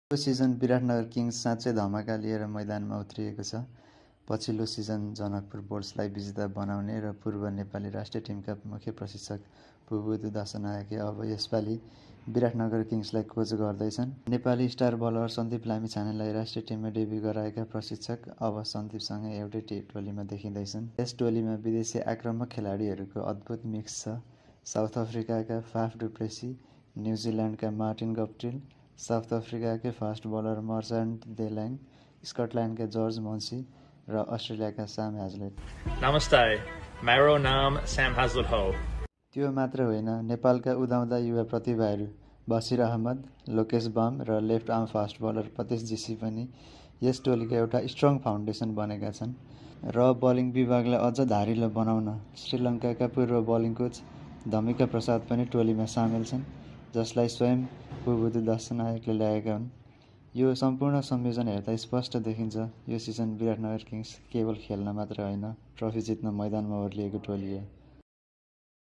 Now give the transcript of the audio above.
यो season Biratnagar Kings साँच्चै धमाका लिएर मैदानमा उत्रिएको छ। पछिल्लो सिजन जनकपुर बोल्ट्सलाई विजेता बनाउने र पूर्व नेपाली राष्ट्रिय टिमका मुख्य प्रशिक्षक पुबुधु दशनायके अब यसपालि विराटनगर किङ्सलाई कोच गर्दैछन्। नेपाली स्टार बलर सन्दीप लामिछानेलाई राष्ट्रिय टिममा डेब्यु गराएका प्रशिक्षक अब सन्दीपसँगै एउटै टोलीमा देखिँदैछन्। यस टोलीमा विदेशी आक्रामक खेलाडीहरूको अद्भुत मिक्स छ। साउथ अफ्रिकाका फाफ डु प्लेसी, न्युजिल्यान्डका मार्टिन गप्टिल, साउथ अफ्रिकाकै fast bowler Merchant de Lange, स्कटल्यान्डका जर्ज मोन्सी र अस्ट्रेलियाका साम ह्याजलेट। नमस्ते, मेरो नाम साम ह्याजलेट हो। त्यो मात्र होइन, नेपालका उदाउँदा युवा प्रतिभाहरू बसिर अहमद, लोकेश बम र left arm fast bowler Pratesh GC पनि यस टोलीका एउटा स्ट्रङ फाउन्डेसन बनेका छन्। र बलिङ विभागलाई अझ धारिलो बनाउन श्रीलङ्काका पूर्व बलिङ कोच धमिका प्रसाद पनि टोलीमा सामेल छन्, जसलाई स्वयं पुबुधु दशनायकले ल्याएका हुन्। यो सम्पूर्ण संयोजन हेर्दा स्पष्ट देखिन्छ, यो सिजन विराटनगर किङ्स केवल खेल्न मात्र होइन, ट्रफी जित्न मैदानमा ओर्लिएको टोली हो।